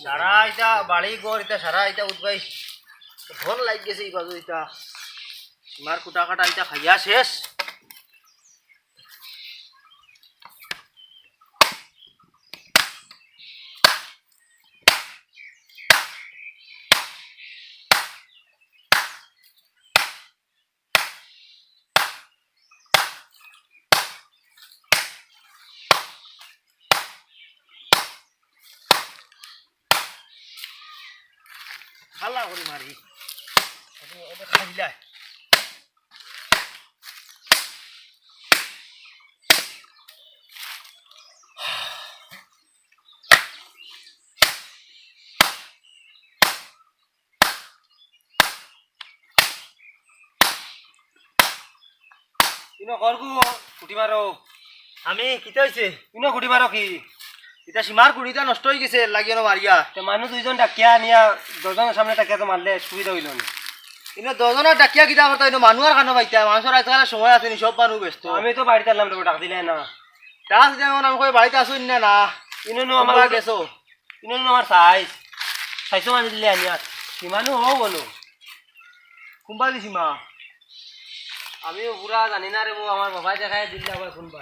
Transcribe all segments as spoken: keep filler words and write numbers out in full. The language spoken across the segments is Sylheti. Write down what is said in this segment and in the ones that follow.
সারা ইটা বাড়ি ঘর, ইটা সারা ইটা উঠবাই। ধন লাগি গেছে ই বাজু ইটা। সীমার কুটা কাটা ইটা খাইয়া শেষ। খালা করি মারি। ওটা, ওটা খাইলাই। ইনো করগু, খুঁটি মারো। আমি কিতা অইছে? ইনো খুঁটি মারো কি? ইটা সীমার খুঁটিটা নষ্ট অই গেছে, লাগিয়া না মারিয়া। তে মানুষ দুইজন ডাকিয়া আনিয়া দশজনর সামনে ডাকিয়া তো মারলে সুবিধা অইলো নি। ইনো দশজনর ডাকিয়া কিতা করতা, ইনো মানুষ আর খানো পাইতা, মানুষর আজকাল সময় আছে নি, সব মানুষ ব্যস্ত। আমি তো বাড়িত আইলাম, ডাক দিলে না। ডাক দিলে আমি কই বাড়িত আছো নি না? ইনো নু আমার কুনবা গেছো। ইনো নু আমার সাইজ, সাইজও মানি দিলে আনিয়া। সীমানু হও বলো। কুনবা দি সীমা? আমিও পুরা জানি না রে বউ, আমার বাবায় দেখাই দিল আবার কুনবা।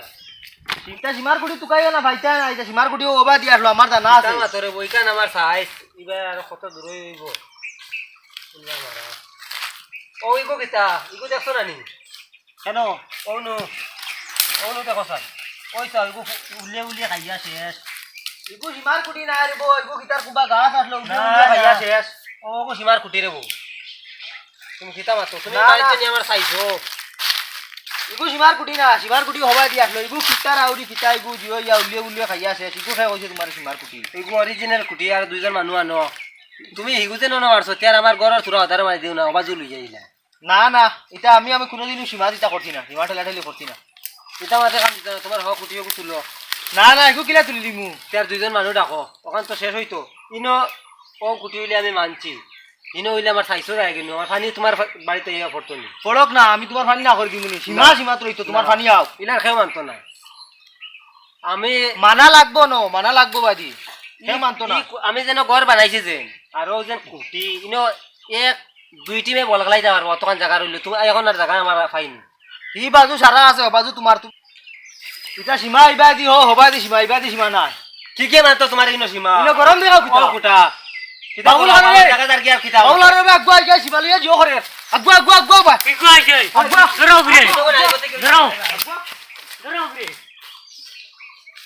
ইটা সীমার খুঁটি তুকাইও না, পাইতা না, ইটা সীমার খুঁটি ওবা দিয়া আসলো, আমার জানা আছে। ইটা মাত্র রে বউ, ইখান আমার সাইজ, ইবার আর কত দূর অইবো। কুনবা মারা। ও, ইগো কিতা? ইগো দেখছো না নি? কেন? অউ নু, অউ নু দেখো চাই। ওই চাও, ইগু উলিয়ে উলিয়ে খাইয়া শেষ। ইগু সীমার খুঁটি না রে বউ, ইগু কিতার কুনবা গাছ আসলো, উলিয়ে না, উলিয়ে খাইয়া না। শেষ। ও, ইগু সীমার খুঁটি রে বউ। তুমি কিতা মাতো? তুমি না, বাড়িতে না। নিয়ে আমার চাইছো। ইগু সীমার খুঁটি না, সীমার খুঁটি হবাই দি আসলো। ইগু কিতার আউরি কিতা, ইগু জিও ইয়া উলিয়ে উলিয়ে খাইয়া শেষ। ইগু খাই কইছে তোমার সীমার খুঁটি। ইগু original খুঁটি আর দুইজন মানুষ আনো। তুমি হিগু যে নন মারছো, তে আর আমার ঘরর থুরা হতারে মারি দিও না, ওবা জুল অই যাইলা। না, না, ইটা আমি, আমি কুনুদিনও সীমা দিতা করছি না, সীমা ঠেলাঠেলি করছি না। ইটা মাঝে কাম দিতা না, তোমার হক উঠিও তুলো। না, না, ইগু কিলা তুলি দিমু? তে আর দুইজন মানুষ ডাকো, অখান তো শেষ অইতো। ইনো ও কুটি অইলে আমি মানছি, ইনো অইলে আমার চাইছো যায় কিন্তু, আমার পানি তোমার ফা-, বাড়িত ইয়া পড়তো নি। পড়ক না, আমি তোমার পানি না করি দিমু নি। সীমা, না। সীমাত রইতো, তোমার না। পানি আও। ইলার কেউ মানতো না। আমি মানা লাগবো ন, মানা লাগবো বাদি। ই, কেউ মানতো না। ই কু-, আমি যেন ঘর বানাইছি যে, আর ও যেন কুটি, ইনো এক দুই টিমে বল খেলাইতা পারবো, অতখান জাগা রইল, তুমি এখন আর জাগা আমার পাইনি। ই বাজু সারা আছে, ও বাজু তোমার, তু-, ইটা সীমা, ইবাদি হ, হবাদি সীমা, ইবাদি সীমা নাই। কিকে মাতো তোমার ইনো সীমা? ইনো গরম দেখাও কিতা? ও কুটা। কিতা বাবুল বলো, হারো আমার রে। জাগা জাগি আর কিতা? বাবুল হারো রে, আগুয়া আগুয়া সীমা লইয়া জিও করে। আগুয়া, আগুয়া, আগুয়া বা। কিগু আইছে? আগুয়া। ধরো উপরে। ধরো। ধরো উপরে।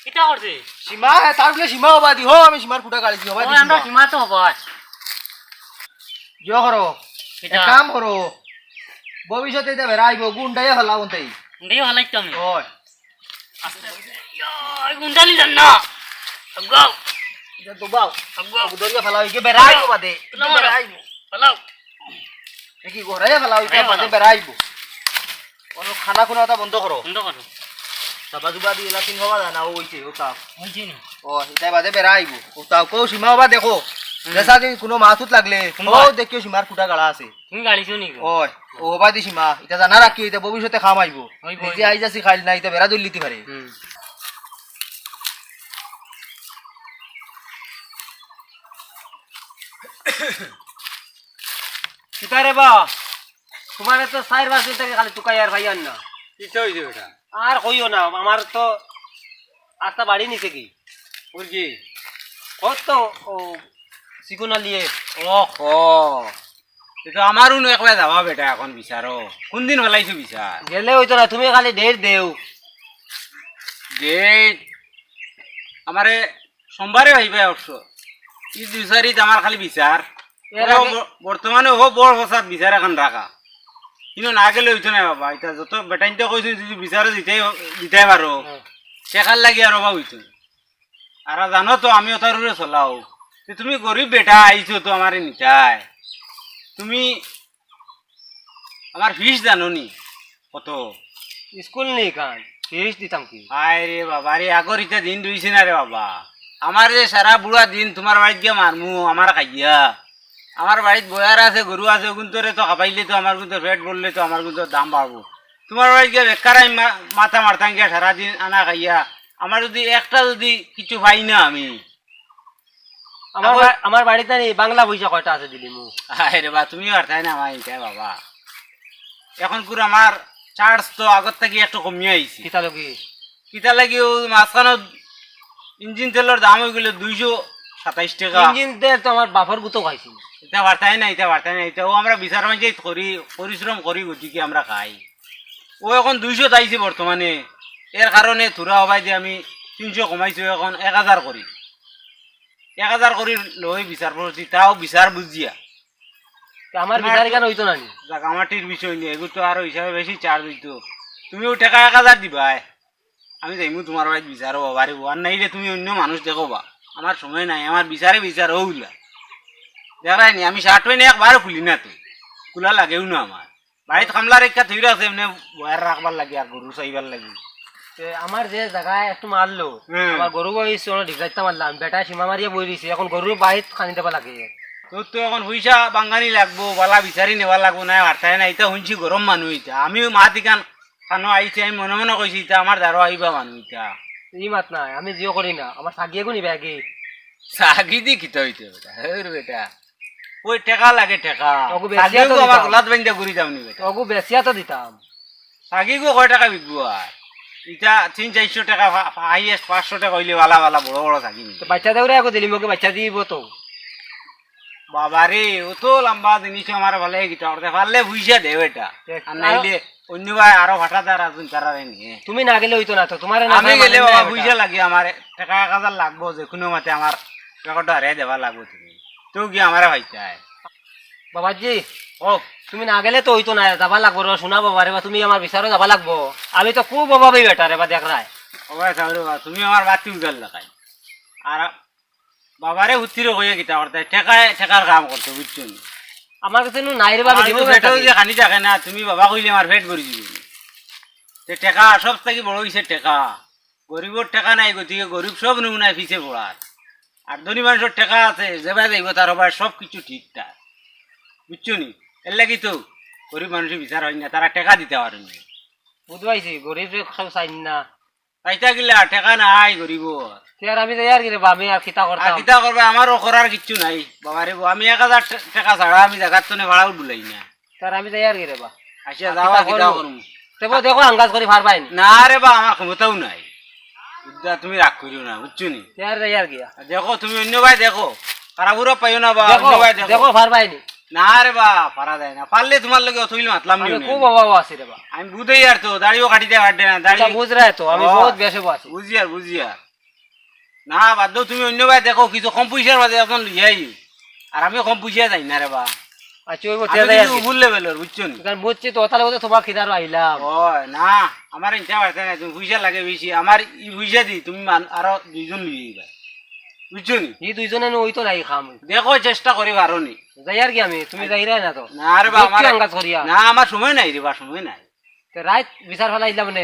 কিতা করছে? সীমা, হে, তার বলে সীমা হবাদি। হ, আমি সীমার কুটা গালি দি, হবাদি ও, আমরা সীমা। সীমা তো হবাই। জিও করো। কিতা? এক কাম করো। ভবিষ্যতে ইটা বেড়া আইবো, গুন্ডাইয়া ফালাও উনতেই। গুন্ডাইয়া ফালাই তো আমি। ওই। আস্তে আস্তে। ইয়া, গুন্ডালি জান না। আগাও। ইটা তো বাও। আগাও। দরিয়া ফালাও, ইকে বেড়া আইবো বাদে। তুলো ইকে বেড়া মারো। আইবো। ফালাও। দেখি ঘরে ফালাও, ইকে ঘরে বাদে ফালাও। বেড়া আইবো। অনো খানা খুনা ওটা বন্ধ করো। বন্ধ করো। চাবা জুবা দি ইলা সিং হবা যায় না, ও অইছে, ও তাপ। অইছে নি? ও, ইটা বাদে বেড়া আইবো। ও তাও কও সীমা হবা দেখো। হুম। যেসা দিন কুনো মাছ উঠ লাগলে, হুম। ও দেখিও সীমার কুটা গাড়া আছে। তুমি গাড়িছো নি গো? ওই, ও হবা দি সীমা, ইটা জানা রাখিও, ইটা ভবিষ্যতে কাম আইবো। অইবো, নিজে অইবো। আইজ আছি খাইল না, ইটা বেড়া দলিতে পারে। হুম। কিতা রে বা? তোমারে তো চাইর পাঁচ দিন থাকি খালি তুকাই আর পাইয়ার না। কিতা অইছে বেটা? আর কইও না, আমার তো আস্তা বাড়ি নিছে কি? ওর কি? কত ও চিকন আলিয়ে। ও, ও। এ তো আমারও নু একলা যাওয়া বেটা এখন বিচারো। কোন দিন ফালাইছো বিচার? গেলে অইতো না, তুমি খালি date দেও। Date? আমারে সোমবারে ভাইবা অবশ্য। ই দুই চারিত আমার খালি বিচার। এর ও আগে ব-, বর্তমানে ও বড় ফসাদ বিচার এখন রাখা। কিন্তু না গেলে অইতো না বাবা। ইটা যত বেটাইন্তে কইছো যদি বিচারে দিতে, দিতে পারো। হ্যাঁ। টেকার লাগি আর অভাব অইতো না। আর জানো তো আমি ওটার উপরে চলাও। তে তুমি গরিব বেটা আইছো তো আমারে নিতায়। তুমি আমার fees জানো নি? কত? স্কুল নি কান, fees দিতাম কি? আয় রে বাবা রে, আগর ইটা দিন রইছে না রে বাবা। আমার যে সারা বুড়া দিন তোমার বাড়িত গিয়া মারমু, আমার খাইয়া। আমার বাড়িত বয়ার আছে, গরু আছে, ওগুন তোরে তো খাবাইলে তো আমার গুন তোর পেট ভরলে তো আমার গুন তোর দাম বাড়বো। তোমার বাড়িত গিয়া বেকার আমি মা-, মাথা মারতাম গিয়া সারাদিন আনা খাইয়া। আমার যদি একটা যদি কিছু পাই না আমি। আমার আমার বা-, আমার বাড়িত নি বাংলা পয়সা কয়টা আছে দিলিমু। আরে বা, তুমি পারতায় না আমার ইনতে বাবা। এখন কুর আমার চার্জ তো আগর থাকি একটু কমিয়া আইছে। কিতা লাগি? কিতা লাগি ও মাঝখানো ইঞ্জিন তেলর দাম অইগেলো দুইশো সাতাইশ টেকা। ইঞ্জিন তেল তো আমার বাপর গুতো খাইছি। ইতা পারতায় না, ইতা পারতায় না, ইতা ও আমরা বিচার পঞ্চায়েত করি, পরিশ্রম করি, গতিকে আমরা খাই। ও এখন দুইশো আইছে বর্তমানে, এর কারণে থুড়া হবাই যে আমি তিনশো কমাইছি, এখন এক হাজার করি, এক হাজার করি লই বিচার করছি, তাও বিচার বুঝিয়া। তে আমার বিচার ইখান অইতো না নি? যাক, আমার টির বিষয় নেই, এগু তো আরো হিসাবে বেশি চার্জ অইতো। তুমিও টেকা এক হাজার দিবায়, আমি যাইমু তুমার বাড়িত বিচারো বাবা রে, আর নাইলে তুমি অইন্য মানুষ দেখো বা। আমার সময় নাই, আমার বিচারে বিচার অউলা। দেখরায় নি, আমি শার্ট প্যান্ট একবারও খুলি না তো, খুলা লাগেও না আমার। বাড়িত কামলা রেখা থইরা আছে এমনে বয়ার রাখবার লাগি আর গরু চাইবার লাগি। তে আমার যে জাগায় একটু মারলো, হুম। আমার গরু বইছে, ওনো ডিগরাইতে মারলাম, বেটা সীমা মারিয়া বই রইছে, এখন গরুর বাড়িত খানি দেবা লাগে। তো, তো এখন পয়সা বাঙ্গানি লাগবো, বালা বিচারি নেওয়া লাগবো, না পারতায় না, ইতা হুনছি গরম মানুষ ইতা। আমিও মাত ইখান খানো আইছি, আমি মনে মনে কইছি, ইতা আমার দ্বারো আইবা মানুষ ইতা। ই মাত নাই, আমি জিও করি না, আমার সাগিয়ে গুনি ব্যাগে। সাগি দি কিতা অইতে বেটা, হের বেটা। ওই টেকা লাগে টেকা। ওগু বেচিয়া সাগি তো গো আমার দিতাম। গলাত বান্ধা ঘুরি যাওনি বেটা। ওগু বেচিয়া তো দিতাম। সাগি গো কয় টেকা বিকবো আর? ইতা তিন চাইরশো টেকা, পা-, পা-, হাইয়েস্ট পাঁচশো টেকা অইলে বালা বালা বড় বড় সাগি মিলে। তো বাচ্চা দেউরে আগো দিলিমু, বাচ্চা দিব তো। বাবা রে, অত লম্বা জিনিস আমার ভালে কিতা করতে পারলে পয়সা দেও এটা। দেখ, আর নাইলে অন্য ভাই আরো ফাটাদার আছইন, তারারে নিয়ে। তুমি না গেলে অইতো না তো, তুমারে না আমি গেলে বাবা পয়সা লাগে আমার, টেকা এক হাজার লাগবো, যে কোনো মতে আমার রেকর্ড হারিয়ে দেওয়া লাগবো তুমি। তো গিয়ে আমারে পাইতায়। বাবাজি, ও। তুমি না গেলে তো অইতো না, যাবা লাগবো রে, শোনা বাবা রে বা, তুমি আমার বিচারো যাবা লাগবো। আমি তো খুব অভাবী বেটা রে বা, দেখরায়। ও ভাই, চাও রে বা, তুমি আমার বাতি উজাল লাগাই। আর বাবারে হুত্তিরে কইয়া কিতা করতে, টেকায় টেকার কাম করতে, বুঝছো নি? আমার কাছে নু নাই রে বাবা, আমার দিব তো বেটা পেটও দিয়ে। যে খানি থাকে না, তুমি বাবা কইলে আমার পেট ভরি দিবে। তে টেকা, সব থাকি বড় হইছে টেকা। গরিবর টেকা নাই, গতিকে গরিব সব নমুনায় পিছে পড়ার। আর ধনী মানুষের টেকা আছে, যেবায় যাইব তার হবায় সব কিছু ঠিক ঠাক। বুঝছো নি? এর লাগি তো গরিব মানুষের বিচার হয় না, তারা টেকা দিতে পারেন না। বুঝবাইছি, গরিব রে কেউ চাইন না। তাইতা কিলা, টেকা নাই গরিব। তে আর আমি যাই আর কি রে বা, আমি আর কিতা আর করতাম? কিতা করবে, আমারও করার কিচ্ছু নাই। বাবা রে, আমি এক হাজার টে-, টেকা ছাড়া আমি জাগার তনে ভাড়াও ডুলাই না। তে আর আমি যাই আর কি রে বা। আচ্ছা, আর যাও, কিতা আর কিতা করমু? করমু? তে বা দেখো, আন্দাজ করি পারবায় নি। না রে বা, আমার ক্ষমতাও নাই। বুঝলা, তুমি রাগ করিও না, বুঝছো নি? তে আর যাই আর কি। আর দেখো, তুমি অন্য ভাই দেখো, খারাপ উরা পাইও না বা, দেখো, অন্য ভাই দেখো। দেখো, পারবায় নি। না রে বা, পারা যায় না। পারলে তোমার লগে অত হইলে মাতলাম নি আমি। খুব অভাব আছি রে বা। আমি বুঝাই আর তো, দাড়িও কাটিতে পারতে না, দাড়ি। এটা বুঝরায় তো, আমি ও, বহুত বেশে আছি। বুঝি আর, বুঝি আর। না, বাদ দেও, তুমি অন্য ভাই দেখো, কিছু কম পয়সার মাঝে এখন লইয়াই। আর আমিও কম পয়সা যাই না রে বা। আচ্ছা, ওই আমি বলতে যাই কিন্তু আর কি। উপর লেভেলের, বুঝছো নি? কারণ বুঝছি তো, তাহলে বলতে তোমার খিদারও আইলাম। ও, না, আমার ইচ্ছা পারতে না, তুমি পয়সা লাগে বেশি। আমার এই পয়সা দি তুমি মান-, আরো দুইজন লইয়া আইবা। বুঝছো নি? এই দুইজনে নু ওই তো নাই খাম। দেখো, চেষ্টা করি পারো নি। যাই আর কি আমি, তুমি যাইরায় না তো। না রে বা, দেখি আমার আন্দাজ করিয়া। না, আমার সময় নাই রে বা, সময় নাই। তে রাইত বিচার ফালাইলা মানে,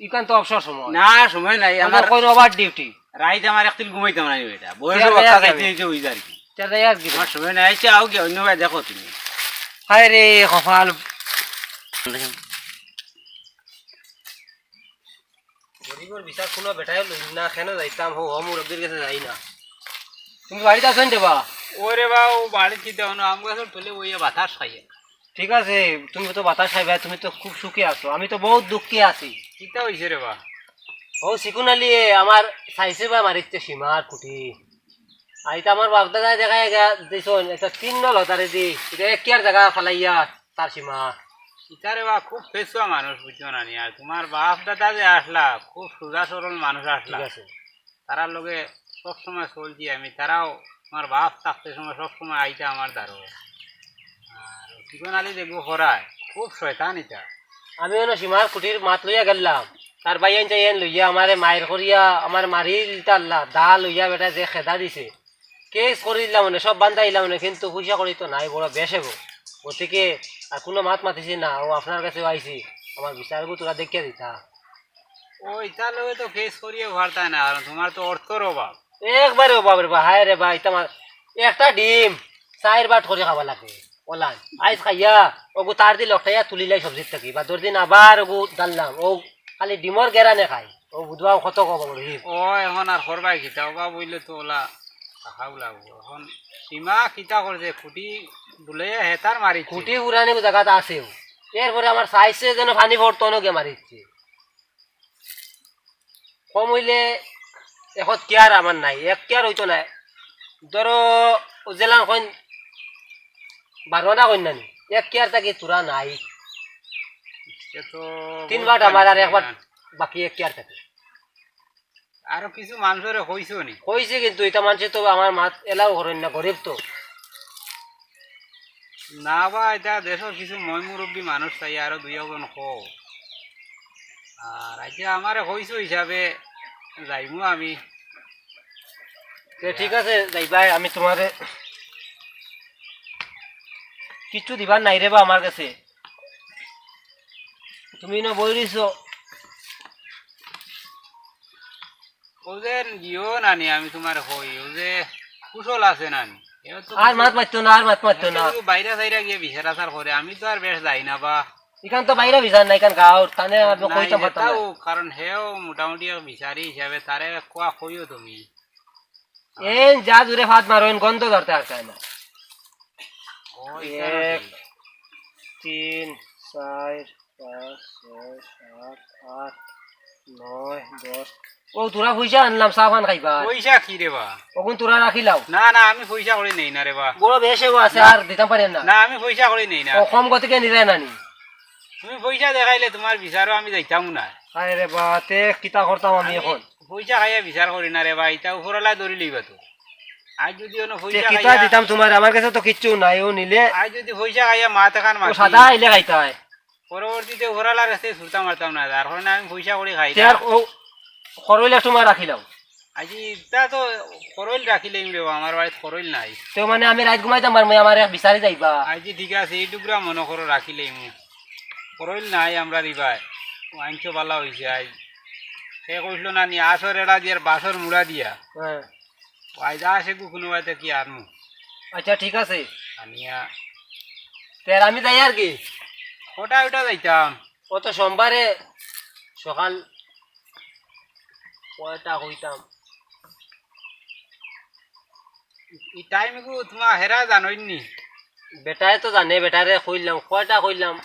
ইখান তো অবসর সময়। না, সময় নাই, আমরা আমার কইন ওভার ডিউটি। রাইত আমার একদিন ঘুমাইতাম না এটা। বয়স তে বাক্কা আর যাইতে কি? হইতে হইছে আর কি। তে যাই আর কি। আমার সময় নাই, আচ্ছা, আও কি অন্য ভাই দেখো তুমি। হায় রে, কপাল। গরিবর বিচার কোনো বেটায় লইন না, কেনে যাইতাম, হো, হো, মুরব্বির গেছে যাই না। তুমি বাড়িত আছো নি রে বা? ওরে বা, ও বাড়িত কিতা অনো, আম গাছর তলে বইয়া বাতাস খাইয়া। ঠিক আছে, তুমি তো বাতাস খাইবা, তুমি তো খুব সুখে আছো, আমি তো বহুত দুঃখে আছি। কিতা হইছে রে বা? ও সিকুন আলীয়ে আমার চাইছে বা মারিতে সীমার খুঁটি। আর ইতা আমার বাপ দাদায় দেখা গেছে দিছইন, একটা তিন নল হতারে দি, ইটা এক কিয়ার জাগা ফালাইয়া তার সীমা। ইতারে বা খুব পেছুয়া মানুষ, বুঝছো না নি? আর তোমার বাপ দাদা যে আসলা, খুব সুজা সরল মানুষ আসলা। ঠিক আছে। তারার লগে সবসময় চলছি আমি, তারাও তোমার বাপ থাকতে সময় সবসময় আইতা আমার দ্বারো। আর সিকুন আলী দেখবো হরায়, খুব শয়তান ইতা। আমি অনো সীমার খুঁটির মাত লইয়া গেলাম, তার ভাইয়াইন চাইয়াইন লইয়া আমারে মাইর করিয়া, আমার মারি দিতা আল্লাহ, দা লইয়া বেটা যে খেদা দিছে। কেস করি দিলাম মানে, সব বান্ধা দিলাম মানে, কিন্তু পয়সা করি তো নাই, বড় বেশ হইব। গতিকে আর কোনো মাত মাতিছি না, ও আপনার কাছেও আইছি, আমার বিচারগু তোরা দেখিয়া দিতা। ও, ইতার লগে তো কেস করিয়া পারতায় না, কারণ তোমার তো অর্থর অভাব। একবারে অভাব রে বা, হায় রে বা, ইতা আমার একটা ডিম চাইর বাট করি খাওয়া লাগে। ওলান, আইজ খাইয়া, ওগু তার দি লকটাইয়া তুলিলাই সবজির থাকি, বাদর দিন আবার ওগু ডাললাম, ও খালি ডিমর গেরানে খাই। ও বুধবা কত কব রহিম? ও এখন আর করবায় কিতা, অবা বইলে তো ওলা টাকাও লাগবো। এখন সীমা কিতা করছে, খুঁটি বুলে হেতার মারিছে। খুঁটি উড়ানি জাগাত আছেও, এরপরে আমার সাইজে যেন পানি পড়তো, অনো গিয়া মারিছে। কম অইলে এখন কিয়ার আমার নাই, এক কিয়ার অইতো নায়। ধরো, ও জেলান কইন বারো আনা কইন নানি, এক কিয়ার থাকি থুড়া নাই। এ তো তিন বহুত বাট আমার আর পানি একবার না। বাকি এক কিয়ার থাকি। আরো কিছু মানষরে কইছো নি? কইছি, কিন্তু ইতা মানষে তো আমার মাত এলাও করইন না, গরিব তো। না বা, ইতা দেশর কিছু ময়-মুরব্বি মানুষ চাই, আরো দুই একজন কও। আর আইচ্ছা, আমারে কইছো হিসাবে যাইমু আমি। তে ঠিক আছে, যাইবায়, আমি তুমারে কিচ্ছু দিবার নাই রে বা আমার গেছে। তুমি ইনো বই রইছো। ও যে গিও নানি, আমি তুমারে কই, ও যে কুশল আছে নানি, এও তো আর মাত মাততো না, আর মাত মাততো না। বাইরা সাইরা গিয়া বিচার আচার করে, আমি তো আর বেশ যাই না বা। ইখান তো বাইরা বিচার না, ইখান গাঁওর, তানে আর না, কইতাম পারতাম না। কারণ হেও মোটামুটি এক বিচারি হিসাবে তারে কোয়া কইও তুমি। এন যা জুরে ফাত মারো, এন গন্ধ ধরতে আর চায় না। ও, এক, তিন, চাইর, পাঁচ, ছয়, সাত, আট, নয়, দশ। ও, থুড়া পয়সা আনলাম, চা পান খাইবা। পয়সা কি রে বা? অগুন থুড়া রাখিলাও। না, না, আমি পয়সা করি নেই না রে বা। বড় বেশে আছে, আর দিতাম পারি না। না, আমি পয়সা করি নেই না। ও, কম গতিকে নিরায় নানি। তুমি পয়সা দেখাইলে তুমার বিচারো আমি যাইতাম না। আরে রে বা, তে কিতা করতাম আমি এখন? পয়সা খাইয়া বিচার করি না রে বা, ইতা উপরআলায় ধরি লইবা তো। আইজ যদি অনো তে পয়সা কিতা খাইয়া দিতাম তুমারে? আমার গেছে তো কিচ্ছু নাই, ও নিলে। আইজ যদি পয়সা খাইয়া মাত এখান ও মাতি, সাদা আইলে খাইতায়। পরবর্তীতে উপরআলার গেছে ছুটতা মারতাম না, যার কারণে আমি পয়সা করি খাই তে না। আর ও খরইল এক সময় রাখিলাও। আজি ইতা তো খরইল রাখিলাইমু রে বা, আমার বাড়িত খরইল নাই। তে মানে আমি রাইত ঘুমাইতাম পারমু, আমার এক বিচারি যাইবা। আজি ঠিক আছে, এই টুকরা মনো করো রাখিলাইমু। খরইল নাই আমরা দিবায়। ও আনছো বালা অইছে আইজ। সে কইছিল না নি, আসর এড়া দিয়ার বাসর মুড়া দিয়া। হ্যাঁ। ও আইজ আসে গু কুনুবায় থাকি আনমু। আচ্ছা, ঠিক আছে। আনিয়া। তে আর আমি যাই আর কি। কটায় উঠা যাইতাম? ও তো সোমবারে সকাল কয়টা কইতাম? ই টাইম গু তুমার হেরা জানইন নি? বেটায় তো জানে, বেটারে কইলাম, কয়টা কইলাম?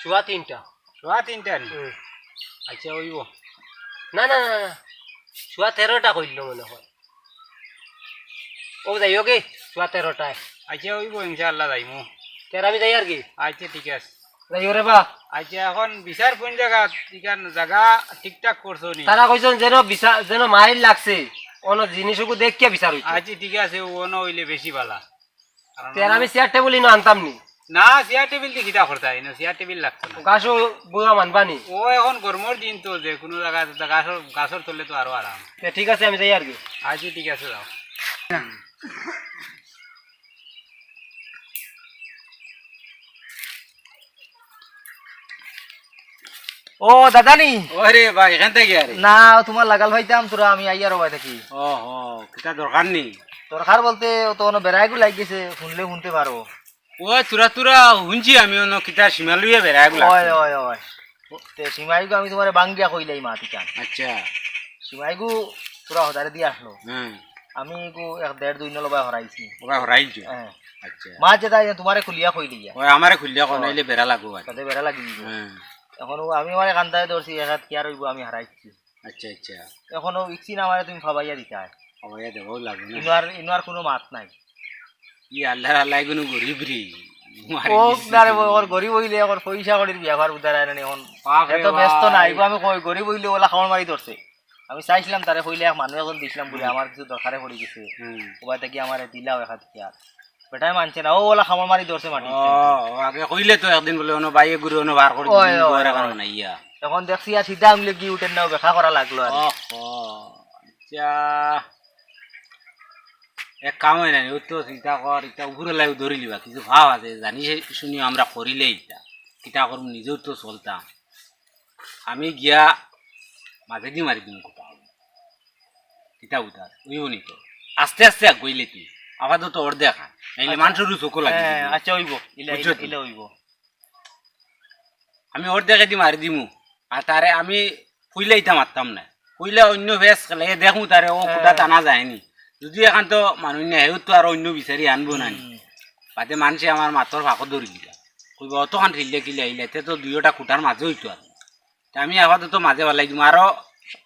সোয়া তিনটা। সোয়া তিনটা নি? হুম। আচ্ছা, অইবো। না, না, না, না। সোয়া তেরোটা কইলো মনে হয়। ও যাইও কি? সোয়া তেরোটায়। আচ্ছা, অইবো, ইনশাআল্লাহ যাইমু। তে আর আমি যাই আর কি? আচ্ছা, ঠিক আছে। যাইও রে বা। আচ্ছা, এখন বিচার কোন জাগাত? ইখান জাগা ঠিকঠাক করছো নি? তারা কইছইন যেন বিচার, যেন মাইল লাগছে, অনো জিনিস ওগু দেখিয়া বিচার অইতো। আচ্ছা, ঠিক আছে, ও অনো অইলে বেশি বালা। কারণ তে আর আমি চেয়ার টেবিল ইনো আনতাম নি। না, চেয়ার টেবিল দি কিতা করতায়, ইনো চেয়ার টেবিল লাগতো না। গাছও বুয়া মানবা নি। ও এখন গরমর দিন তো, যে কুনু জাগা, গাছর, গাছর তলে তো আরো আরাম। তে ঠিক আছে, আমি যাই আর কি। আচ্ছা, ঠিক আছে, যাও। ও দাদা নি? ওরে ভাই, এখান থেকে আরে। না, তুমার লাগাল পাইতাম থুড়া, আমি আইয়ার অবায় থাকি। ও হো, কিতা দরকার নি? দরকার বলতে, ও তো অনো বেড়াইগু লাগি গেছে, হুনলে হুনতে পারো। ও থুড়া থুড়া হুনছি আমি, অনো কিতা সীমা লইয়া বেড়াইগু লাগছে। ওই, ওই, ওই। তে সীমাইগু আমি তুমারে বাঙ্গিয়া কইলাই মাত ইখান। আচ্ছা। সীমাইগু থুড়া হদারে দিয়া আসলো। হুম। আমি এগু এক দেড় দুই নলবায় হরাইছি। ওবায় হরাইছো? হ্যাঁ। আচ্ছা। মাত যেতা আইছে তুমারে খুলিয়া কইলিয়া। ওই আমারে খুলিয়া কও, ওই। নাইলে বেড়া লাগবো আর। তাতে বেড়া লাগি দিবো। হ্যাঁ। এখন ও আমি আমারে কান্দায় ধরছি, এক হাত কিয়ার অইবো আমি হারাইছি। আচ্ছা, আচ্ছা। এখন ও ইকসিন আমারে তুমি ফাবাইয়া দিতায়। ফাবাইয়া দেওয়াও লাগবো না। ইনো আর, ইনো আর কুনু মাত নাই। ই আল্লাহর আল্লাহ, কুনু গরিব রে। ও না রে, ওর গরিব অইলে ওর পয়সা কড়ির ব্যাপার বুঝার আয় না নি এখন। বাপ রে এত ব্যস্ত বাপ। না, এগু আমি কই গরিব অইলে ওলা খামড় মারি ধরছে। আমি চাইছিলাম তারে কইলে এক মানুষ একজন দিছিলাম বলে হুম। আমার কিছু দরকারে পড়ি গেছে। হুম। ওবায় থাকি আমারে দিলাও এক হাত কিয়ার। বেটায় মানছে না, ও ওলা খামড় মারি ধরছে মাটি। ও, ও আগে কইলে তো একদিন বলে, অনো বাইয়ে ঘুরে, অনো বার করে ওই, দিন, ওই, ঘর এখন ওই। বানাইয়া। এখন দেখছি আর সিধা আঙুলে ঘি উঠের না, বেকা করা লাগলো আর। ওহো, আচ্ছা। এক কাম অয় না, ও তো চিন্তা কর, ইটা উপরে লাই ধরি লিবা, কিছু ভাব আছে, জানি শুনি আমরা করিলে ইটা। কিতা করমু, নিজেও তো চলতাম। আমি গিয়া মাঝেদি মারি দিমু কোথাও। কিতা উদার, অইবো নি তো। আস্তে আস্তে আগুয়াইলে তুই। আপাতত অর্ধেক আন। নাইলে আচ্ছা। মানষর চোখো লাগি হ্যাঁ, দিবো। আচ্ছা, অইবো। ইলা, বুঝছো ইলা, তো? ইলা অইবো। আমি অর্ধেকেদি মারি দিমু। আর তারে আমি কইলা ইতা মাততাম না। কইলা অইন্য ফেস খেলে দেখমু তারে, অউ খুটা টানা যায়নি। যুদি এখান তো মানুষ নাই, হেউ তো আর অইন্য বিচারি আনবো না নি। হুম। বাদে মানষে আমার মাতর ফাঁকো ধরি দিলা। কইবা, "অতখান ঠেললে কিলা আইলা, তে তো দুইওটা খুটার মাঝে অইতো আর।" তে আমি আপাতত মাঝে ফালাই দিমু, আরো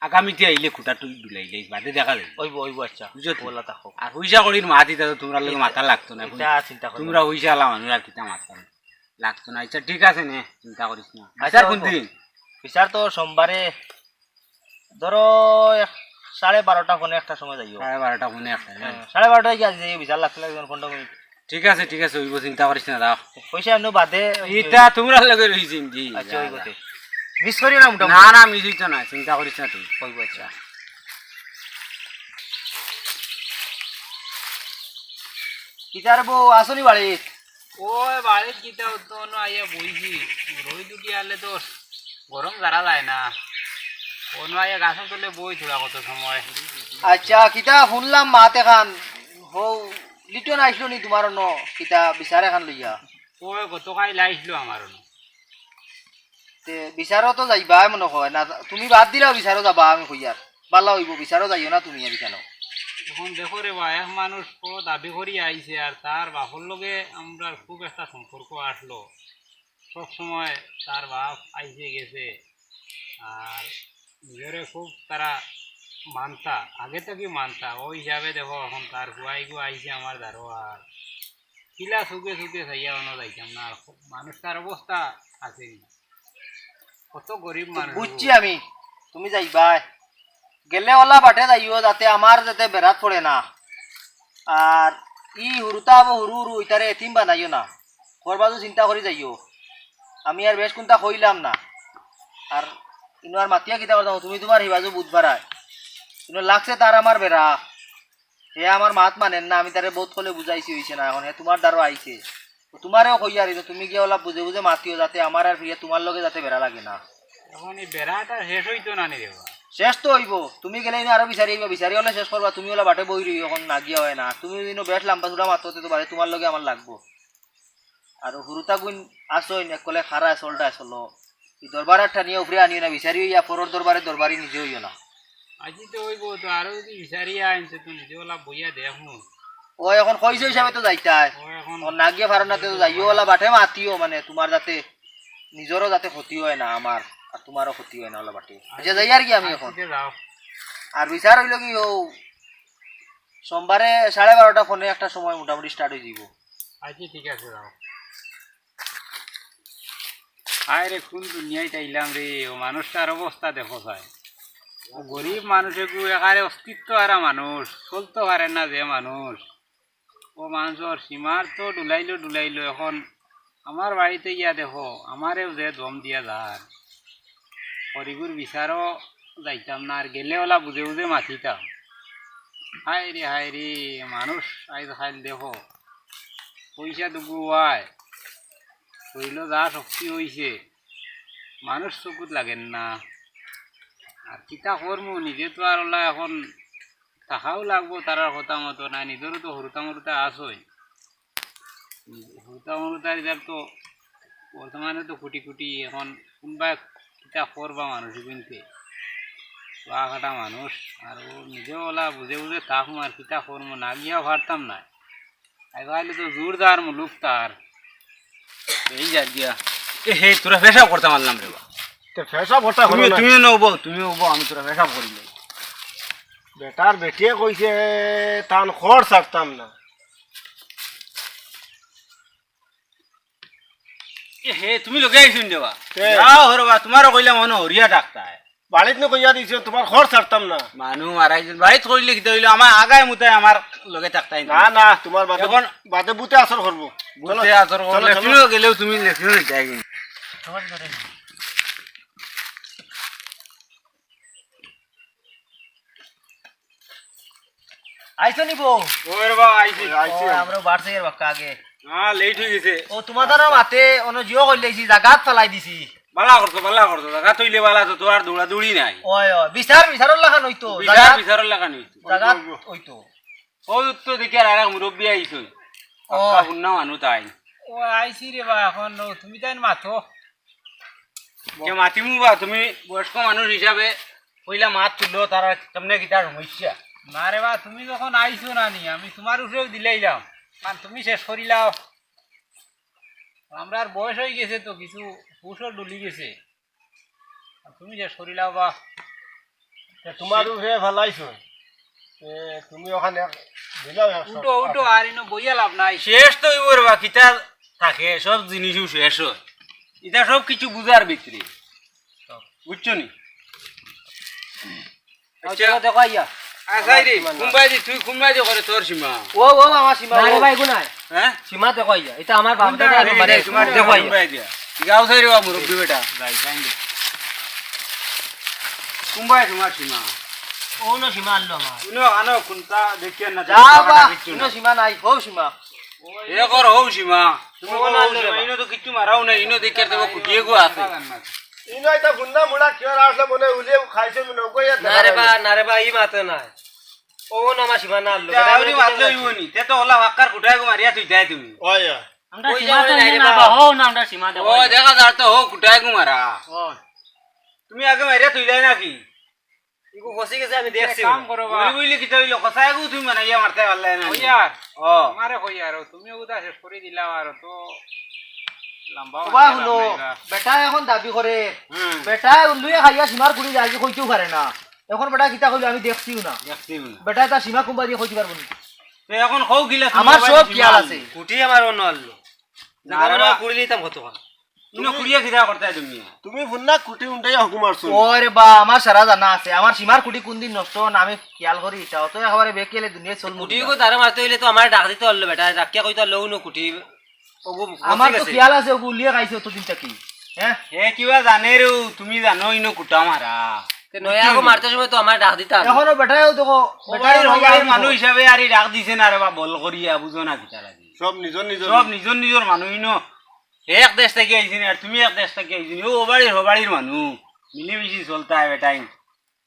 আগামীতে আইলে খুটা টুই ডুলাইলে বাদে দেখা যাইবো। অইবো, অইবো, আচ্ছা। বুঝছো তো? ওলা থাকো। আর পয়সা কড়ির মাত ইতা তো তুমরার লগে মাতা লাগতো না। ইতা চিন্তা করিও না। তুমরা পয়সাআলা মানুষ, আর কিতা মাততাম লাগতো না। আচ্ছা, ঠিক আছে নে, চিন্তা করিস না। আচ্ছা, বিচার কোন দিন? বিচার তো সোমবারে, ধরো, এক, সাড়ে বারোটা, পৌনে একটার সময় যাইও। সাড়ে বারোটা, পৌনে একটা, হ্যাঁ। হ্যাঁ, সাড়ে বারোটায় গিয়া যাইও, বিচার লাগতে লাগতে পনেরো মিনিট। ঠিক আছে, ঠিক আছে, অইবো, চিন্তা করিস না, রাখ। পয়সা এমনে বাদে। ইটা তুমরার লগে রইছে নি? আচ্ছা, অইবো তে। মিস করিও না মোটামুটি। না, না, মিস অইতো না, চিন্তা করিস না তুই। অইবো, আচ্ছা। কিতার বউ, আছো নি বাড়িত? ওই বাড়িত কিতা অতো, অনো আইয়া বইছি। রইদ উঠি আইলে তো গরম জারা যায় না। অনো আইয়া গাছর তলে বই থুড়া কত সময়। আচ্ছা, কিতা হুনলাম মাত এখান, হউ লিটন আইছলো নি তুমার অনো, কিতা বিচার এখান লইয়া? ওই গতকাইল আইছলো আমার অনো। তে বিচারো তো যাইবায় মনো কয় না, তুমি বাদ দিলাও বিচারো যাবা, আমি কইয়ার। বালা অইবো, বিচারো যাইও না তুমি আর কেনে। এখন দেখো রে বা, এক মানুষ বড় দাবি করি আইছে, আর তার বাপর লগে আমরার খুব একটা সম্পর্ক আছলো। সব সময় তার বাপ আইছে গেছে, আর নিজরে খুব তারা মানতা, আগে থাকি মানতা। অউ হিসাবে দেখো, এখন তার পুয়াইগু আইছে আমার দ্বারো, আর কিলা চউখে চউখে চাইয়া অনো যাইতাম না। আর মানুষটার অবস্থা আছে নি, কত গরিব মানুষ। বুঝছি আমি, তুমি যাইবায়, গেলে অলা বাটে যাইও, যাতে আমার যাতে বেড়াত পড়ে না। আর ই হুরুতা অবো, হুরু হুরু ইতারে এতিম বানাইও না, করবা তো চিন্তা করি যাইও। আমি আর বেশ কুন্তা কইলাম না, আর ইনো আর মাতিয়া কিতা করতাম, তুমি তুমার হিবাজু বুঝবারায়। ইনো লাগছে তার আমার বেড়া, হে আমার মাত মানের না, আমি তারে বউত কলে বুঝাইছি, অইছে না। এখন হে তুমার দ্বারো আইছে, তো তুমারেও কইয়ার, তুমি গিয়া অলা বুঝে বুঝে মাতিও, যাতে আমার আর ফিরিয়া তুমার লগে যাতে বেড়া লাগে না। এখন ই বেড়াটা শেষ অইতো না নি রে বা? শেষ তো অইবো, তুমি গেলে ইনো আরো বিচারি আইবা, বিচারি অলে শেষ করবা, তুমি অলা বাটে বই রইও, এখন না গিয়া অয় না। তুমি ইনো বেশ লাম্বা চুড়া মাতো, তে তো বাড়ি তুমার লগে আমার লাগবো। আর হুরুতা গুইন আছইন, এককলে খাড়া চলটা চলো। ই দরবার আর টানিয়া উপরে আনিও না, বিচারি অইয়া পরর দরবারে দরবারি নিজে অইও না। আজি তো অইবো তো, আরো যুদি বিচারি আইন তে তো নিজে অলা বইয়া দেখমু। ও এখন কইছো হিসাবে তো যাইতায়। ও এখন ও না গিয়া পারো না, তে তো যাইও অলা বাটে মাতিও, মানে তুমার যাতে নিজরও যাতে ক্ষতি অয় না আমার, আর তুমারও ক্ষতি অয় না অলা বাটে। আচ্ছা, যাইয়ার গি আমি এখন। আচ্ছা, যাও। আর বিচার অইলো কি, অউ সোমবারে সাড়ে বারোটা পৌনে একটার সময় মোটামুটি start অইযিবো। আচ্ছা, ঠিক আছে, যাও। হায় রে, কুন দুনিয়াত আইলাম রে, অউ মানুষটার অবস্থা দেখো চাই। অউ গরিব মানুষ এগু, একারে অস্তিত্ব হারা মানুষ, চলতো পারে না যে মানুষ। অউ মানুষর সীমার তো ডুলাইলো, ডুলাইলো, এখন আমার বাড়িত ইয়া দেখো, আমারেও যে দম দিয়া যার। করিগুর বিচারো যাইতাম না, আর গেলে অলা বুঝে বুঝে মাতিতাম। হায় রে, হায় রে, মানুষ আইজ কাইল দেখো, পয়সা দুগু অয়, শরীলো যা শক্তি অইছে, মানুষ চকুত লাগের না। আর কিতা করমু, নিজে তো আর অলা এখন থাকাও লাগবো, তারার কথা মতো নায়, নিজরও তো হুরুতা-মুরুতা আছইন। হুরুতা-মুরুতা ইতার তো বর্তমানে তো কুটি কুটি, এখন কুনবায় কিতা করবা মানুষ গুইনতে। পোয়া কাটা মানুষ, আর অউ নিজেও অলা বুঝে বুঝে থাকমু, আর কিতা করমু, না গিয়াও পারতাম না। আইজ কাইল তো জোরদার মুলুক তার। এই যা গিয়া। এ হে, তোরা পেশাব করতাম আনলাম রে বা। তে পেশাব করতা তুমি, করো না। তুমিও নবো, তুমিও বো, আমি তোরা পেশাব করি নাই। বেটার বেটিয়ে কইছে, তান খর ছাড়তাম না। এ হে, তুমি লগে আইছইন রে বা। কে? যাও হরবা, তুমারও কইলাম অনো হরিয়া ডাকতায়। বাড়িত নু কইয়া দিছো, তুমার খর ছাড়তাম না। মানু মারাইছইন, বাড়িত কইলে কিতা অইলো, আমার আগায় মুতায় আমার লগে থাকতায় না। না, না, তুমার বাদে, এখন বাদে বুতে আসর করবো। বুতে চলো, আসর করবো, চলো, চলো। লেট্রিনো গেলেও তুমি লেট্রিনো যাইতায়। আইছো নি বউ? ওই রে বা, আইছি। ও, আইছি। আমরা বাড়ছে এর বাক্কা আগে। না, লেট অই গেছে। ও, তুমার দ্বারা মাতে, অনো জিও কইলাইছি, জাগাত ফালাই দিছি। বালা করছো, বালা করছো। জাগাত অইলে বালা তো, তো আর দৌড়াদৌড়ি নাই। ওই, ওই, বিচার, বিচারর লাখান অইতো। বিচার, জাগাত, বিচারর লাখান অইতো। জাগাত অইতো। ও তো দেখি আর আরেক মুরব্বি আইছইন। ও। আক্কা হুন্না মানু তাইন। ও, আইছি রে বা, এখন ও, তুমি তাইন মাতো। যে মাতিমু বা, তুমি বয়স্ক মানুষ হিসাবে পয়লা মাত তুলো, তার আর কেমনে কিতা সমস্যা? না রে বা, তুমি যখন আইছো না নি, আমি তুমার উপরেউ দিলাইলাম, কারণ তুমি শেষ করিলাও। আমরার বয়স অইগেছে তো, কিছু হুশও ডুলি গেছে, আর তুমি শেষ করিলাও বা। তে তুমার উপরে ফালাইছো, তে তুমি অখান এক দিলাও এক উঠো, উঠো, আর ইনো বইয়া লাভ নাই। শেষ তো অইবো রে বা, কিতা থাকে, সব জিনিসউ শেষ অয়। ইতা সব কিছু বুঝার ভিতরে, বুঝছো নি? আচ্ছা। আচ্ছা, দেখো আইয়া। আচ্ছা রে, কুনবায়দি, তুই কুনবায়দি করে তোর সীমা? ও, ও, আমার সীমা, না রে ও। ভাই, এগু নাই। হ্যাঁ? সীমা দেখো আইয়া। ইটা আমার বাপ দাদা, এই, এই, সীমা দেখো আইয়া। কুনবায়দি? গাঁও সাইরে বা মুরব্বি বেটা। কুনবায় তুমার সীমা? অউ না সীমা আনলো আমার। ইনো আনো, কুনটা দেখিয়ার না, যা বা, ইনো সীমা নাই, হউ সীমা। এ কর হউ সীমা। তুমি ও কর না হউ আনলো রে সীমা, বা। ইনো তো কিচ্ছু মারাও নাই, ইনো দেখিয়ার দেখো কুটি এগু আছে। ইনো ইটা বুন্না মুড়া কিওর আসলে মনে উলিয়ে খাইছে মনে কই আর না রে বা, না রে বা, ই মাতে নাই। ও না আমার সীমা না আনলো। তে আউরি মাতলে অইবো নি? তে তো অলা ফাক্কার কুটা এগু মারিয়া থুইতায় তুমি। ওই, ওই। আমরা ওই সীমা যাও তো নাই রে না বা। বা, হউ না, আমরা সীমা দেখো ও আইয়া। দেখা যার তো হউ কুটা এগু মারা। ও। তুমি আগে মারিয়া থুইলায় নাকি? ইগু ফসি গেছে, আমি দেখছি। এক কাম করো বা। ওই বইলে কিতা অইলো? কষায় গু তুমি বানাইয়া মারতে পারলে না। কইয়ার। ও। আমারে কইয়ার, ও তুমি ওগুদা শেষ করি দিলাও আর তো লম্বা ওবা মারতে হুনো, পারলে না। বেটা এখন দাবি করে, হুম। বেটা উল্লুয়ে খাইয়া সীমার কুটি যায় কি কইতেও পারে না। এখন বেটা কিতা কইলো আমি দেখছিও না। দেখছিও না। বেটা তার সীমা কুনবায়দি কইতে পারবো না। তো এখন কও গিলা তুমি আমার সব খেয়াল আছে। কুটি আমার অন্য আনলো। না রে বা। কুড়ি লিতাম কত খান? ইনো কুড়িয়া কিতা করতায় তুমি? তুমি হুন্না কুটি উন্টাইয়া হুকুম মারছো। ওরে বা, আমার সারা জানা আছে। আমার সীমার কুটি কুনদিন নষ্ট অয় না, আমি খেয়াল করি ইটা। অত একেবারে বেখেয়ালে দুনিয়াত চলমু কুটি কিতা? গো তারে মারতে অইলে তো আমারে ডাক দিতে পারলো বেটা, ডাকিয়া কইতে পারলো, "উনো কুটি।" ওগু আমার তো খেয়াল আছে, ওগু উলিয়ে খাইছে অতদিন থাকি। হ্যাঁ? হে কিবা জানে রে, তুমি জানো ইনো কুটা মারা। তে নয়া আগো মারতে সময় তো আমারে ডাক দিতা। এখনো বেটায়ও দেখো, ও বেটায় বাড়ির, ও বাড়ির মানুষ হিসাবে আর ই ডাক দিছে না রে বা, বল করিয়া, বুঝো না কিতা লাগে। সব নিজর নিজর সব নিজর নিজর মানুষ ইনো। এক দেশ থাকি আইছি নি, আর তুমি এক দেশ থাকি আইছো নি। ও বাড়ির, ও বাড়ির মানুষ। মিলিমিশি চলতায় বেটাইন।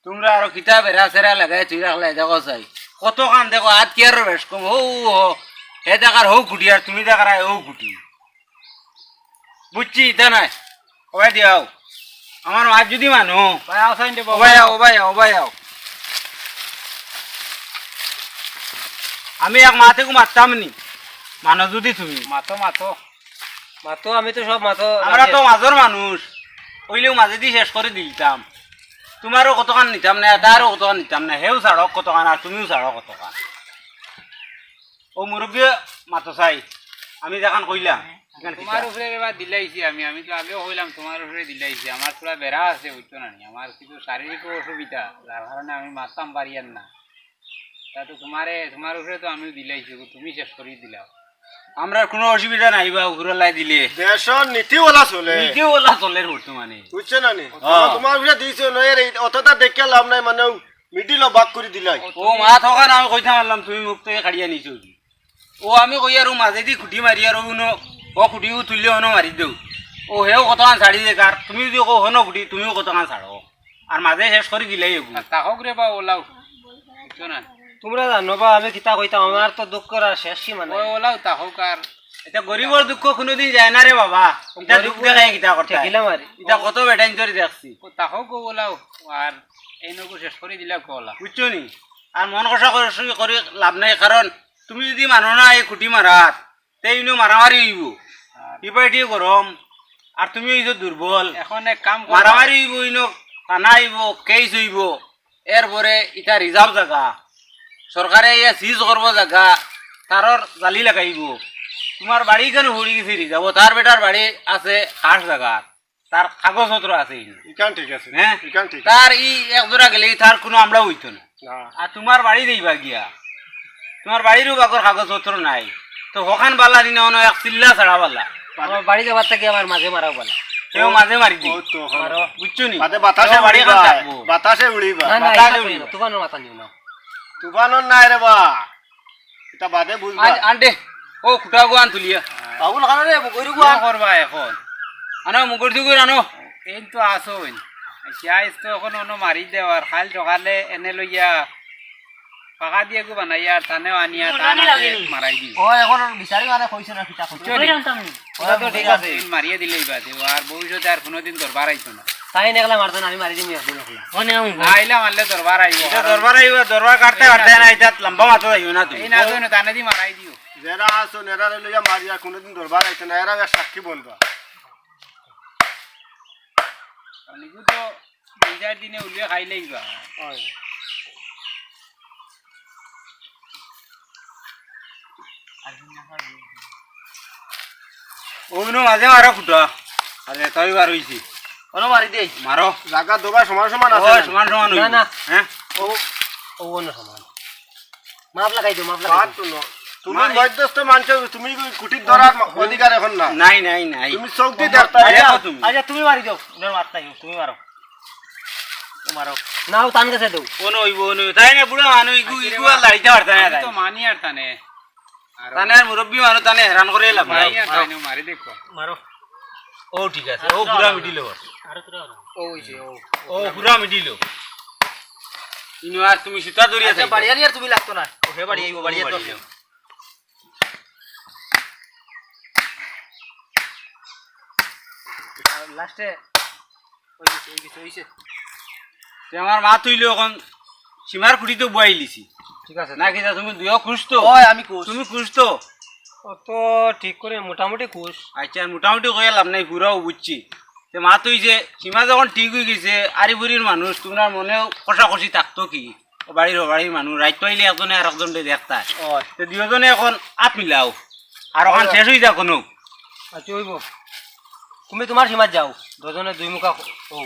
তুমরা আরো কিতা বেড়া সেরা লাগাই তুই রাখলাই দেখো চাই। কতখান দেখো, আত কিয়ারর বেশ কম। হউ, হউ। হে দেখার হউ কুটি, আর তুমি দেখার আয় হউ কুটি। বুঝছি, ইতা নায়। ওবায় দিয়াও। আমার মাত যুদি মানো। ভাই, আও সাইন দে, বাবা। ওবায় আও, ওবায় আও, ওবায় আও। আমি এক মাত এগু মাততাম নি। মানো যুদি তুমি। মাতো, মাতো। মাতো, আমি তো সব মাতো। আমরা তো মাজর মানুষ। অইলেও মাজেদি শেষ করি দিতাম। তুমারও কতখান নিতাম না, তারও কতখান নিতাম না। হেও ছাড়ক কতখান, আর তুমিও ছাড়ো কতখান। ও মুরব্বি মাতো চাই, আমি যেখান কইলাম, এখান তুমার কিতা? উপরে এবার দিলাইছি আমি, আমি তো আগেও কইলাম তুমার উপরে দিলাইছি। আমার পুরা বেড়া আছে, বুঝছো না নি? আমার কিছু শারীরিক অসুবিধা, যার কারণে আমি মারতাম পারিয়ার না। তা তো তুমারে, তুমার উপরে তো আমিও দিলাইছি, তুমি শেষ করি দিলাও। আমরার কুনু অসুবিধা নাই বা, উপরওয়ালায় দিলে। দেশর নীতিওয়ালা চলে। নীতিওয়ালা চলের বর্তমানে। বুঝছো না নি? হ্যাঁ। তুমার উপরে দিছে, নয় রে, অতটা দেখিয়া লাভ নাই, মানে, ও মিডিলও ভাগ করি দিলাই। ও মাত অখান আমি কইতাম পারলাম, তুমি মুখ থাকি কাড়িয়া নিছো। ও আমি কইয়ার ও মাজেদি কুটি মারিয়ার, ও উনো, ও কুটিও তুললে অনো মারি দেও। ও হেও কতখান ছাড়ি দেক, আর তুমি যুদি কও হনো কুটি, তুমিও কতখান ছাড়ো। আর মাজে শেষ করি দিলাই এগু। আর তা হউক রে বা, ওলাও। বুঝছো না? তুমরা জানো বা, আমি কিতা কইতাম, আমার তো দুঃখর আর শেষ সীমা নাই। ও, ওলাও তা হউক আর। ইটা গরিবর দুঃখ কুনুদিন যায় না রে বাবা। ইটা দুঃখ দেখাই কিতা করতায়? ঠেকিলাম আর। ইটা কত বেটাইন্তরে দেখছি। ও, তা হউক, ও, ওলাও। আর এই নগু শেষ করি দিলাও, কে ওলা। বুঝছো নি? আর মন কষা কষি করি লাভ নাই, কারণ তুমি যুদি মানো না এই কুটি মারার, তে ইনো মারামারি অইবো। আর ইবাইটিয়ে গরম, আর তুমি অইছো দুর্বল। এখন এক কাম করো। মারামারি অইবো, ইনো থানা অইবো, কেস অইবো, এরপরে ইটা রিজার্ভ জাগা, সরকারে ইয়া সিজ করবো জাগা, তারর জালি লাগাইবো। তুমার বাড়ি কেনে পড়ি গেছে রিজার্ভ, তার বেটার বাড়ি আছে খাস জাগা। তার কাগজপত্র আছে ইনো। ইখান ঠিক আছে। হ্যাঁ? ইখান ঠিক আছে। তার ই এক জোড়া গেলে তার কুনু আমরাও অইতো না। না। আর তুমার বাড়ি যাইবা গিয়া, তুমার বাড়িরও বাগর কাগজপত্র নাই। তো হখান বালা নি না, অনো এক চিল্লা ছাড়া বালা। আমার বাড়ি যাবার থাকি আমার মাজে মারাও বালা। তেও মাজে মারি দি। ও তো হখান। মারো। বুঝছো নি? বাদে বাতাসে তেও বাড়ি উড়িবা, খান থাকবো। বাতাসে উড়িবা। না, না, বাতাসে ইটা উড়িবা। তুফানর মাথা নিও না। তুফানর নায় রে বা। ইটা বাদে বুঝবা। আজ আন্ডে, ও খুটা গো আন তুলিয়া। বাবুল খান রে, মুগরি গো আন। করবা এখন। আনো, মুগরি দুগুর আনো। এই তো আসো, এই। আইজ তো এখন অনো মারি দেও, আর কাইল সকালে এনে লইয়া পাকা দিয়া গু বানাইয়া আর তানেও আনিয়া তান আতে মারাই দিও। ও, এখন বিচারি মানে কইছে না কিতা কইছে। বুঝছো নি? ওটা তো ঠিক আছে। দিন মারিয়া দিলেই বাদে, ও আর ভবিষ্যতে আর কোনোদিন দরবার আইতো না। তাইন একলা মারতো না, আমি মারি দিমু একদিন একলা। আইলা মারলে দরবার আইবো। ইটা দরবার আইবো, দরবার কাটতে কাটতে না, ইটা লম্বা মাথা যাইও না তুমি। এই না তো না, তানে দি মারাই দিও। যেরা আছো, নেরা লইয়া মারিয়া কোনোদিন দরবার আইতো না, এরা আর সাক্ষী বলবা। নিজে তো দুই চার দিনে উলিয়ে খাইলেই বা। অউ নু মাঝে মারো ফুটা। আরে, তাই বার হইছি। অনো মারি দেই। মারো। জাগা দোবা সমান সমান আছে ওই, না? সমান সমান না, হইবো। না। হ্যাঁ? ও, ও অন্য সমান। মাফ লাগাই দেও, মাফ লাগাই বাদ দেও। তুমি নয়। মধ্যস্থ মানছো, তুমি কুটির ধরার অধিকার এখন না। নাই, নাই, নাই। তুমি চোখ দিয়ে দেখতে আচ্ছা, তুমি। আচ্ছা, তুমি মারি দেও। ওনার মাত নাই, তুমি মারো। ও মারো। নাও, তান গেছে দেও। অনো হইবো, অনো হইবো। তাই না, বুড়া মানুষ, ইগু, ইগু আর লাড়িতে পারতা না, আমি তাই। তো মানি আর তানে। তানে আর মুরব্বি মানুষ, তানে হেরান করে লাভ নাই। মারি আর তাই না, মারি দেখো। মারো। ও ঠিক আছে, ও পুরা মিডিল ওভার। ও হইছে, ও। ও পুরা মিডিল ওভার। ইনো আর তুমি সুতা ধরিয়া আচ্ছা, থাকবে। বাড়ি আনি আর তুমি লাগতো না। ওকে, বাড়ি আইবো, বাড়ি আইবো। লাস্টে ওই গেছে, ওই গেছে, ওই গেছে। তে আমার মাত অইলো এখন সীমার খুঁটি তো বুয়াইলিছি। ঠিক আছে। না কিতা তুমি দুইও খুশ তো? ওই আমি খুশ। তুমি খুশ তো? ও তো ঠিক করে মোটামুটি খুশ। আচ্ছা, মোটামুটি কইয়া লাভ নাই, পুরাও বুঝছি। তে মাত অইছে, সীমা যখন ঠিক অই গেছে, আরিবুরির মানুষ, তুমরার মনেও কষাকষি থাকতো কি? ও বাড়ির, ও বাড়ির মানুষ, রাইত পাইলে একজনে আর একজনরে দেখতা। ওই। তে দুইওজনে এখন আত মিলাও। আর ওখান ওই। শেষ অই যাক কোনো। আচ্ছা, অইবো। তুমি তুমার সীমাত যাও, দুইজনে দুই মুখা ও।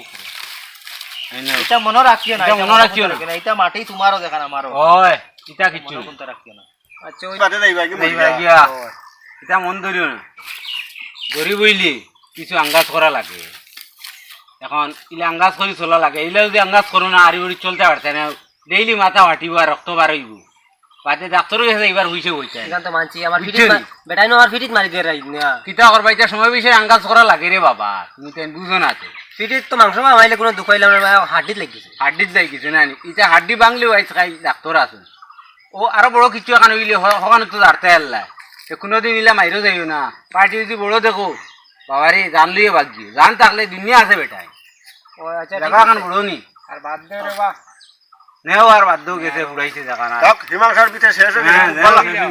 এই নাও। ইটা মনো রাখিও না, ইটা ইটা মনো মনো রাখিও না। রাখিও না, ইটা মাটি তুমারও দেখা না, আমারও। ওই, ইটা কিচ্ছু মনো না। কোনটা রাখিও না। আচ্ছা, ওই বাদে যাইবা কি যাইবা মরিয়া? গিয়া। ওই। ইটা মন ধরিও না। গরিব অইলে কিছু আঙ্গাজ করা লাগে। এখন ইলা আঙ্গাজ করি চলা লাগে। ইলা যদি আঙ্গাজ করো না, আরি উরি চলতে পারতে না। ডেইলি মাথা ফাটিবো আর রক্ত বার অইবো। বাদে ডাক্তারর গেছে এবার হইছে হইছে। ইখান তো মানছি, আমার বুঝছো পিঠিত মা-, নি? বেটাইন আমার পিঠিত মারি দে রাইত না। কিতা করবা, ইটা সময় বিষয়ে আঙ্গাজ করা লাগে রে বাবা। তুমি তো বুঝো না তো। পিঠিত তো মাংস মামাইলে কোনো দুখ পাইলাম না, হাড্ডিত লাগিছে। হাড্ডিত লাগিছে না নি? ইটা হাড্ডি ভাঙলেও আইজ কাইল ডাক্তার আছে। ও আরো বড় কিছু এখান অইলে হ-, হখানো তো দাঁড়তে আল্লাহ। তে কোনোদিন ইলা মাইরো যাইও না। পার্টি যদি বড় দেখো, বাবারে জান লইয়া বাগিও। জান থাকলে দুনিয়া আছে বেটায়। ও আচ্ছা, ঠিক জাগা আছে। এখান বড় নি। আর বাদ দে রে বা। নেও আর বাদ দেও, গেছে ফুরাইছে জাগা না। দেখ, হিমাংশার পিঠে শেষ হয়ে হ্যাঁ, গেছে। নেও।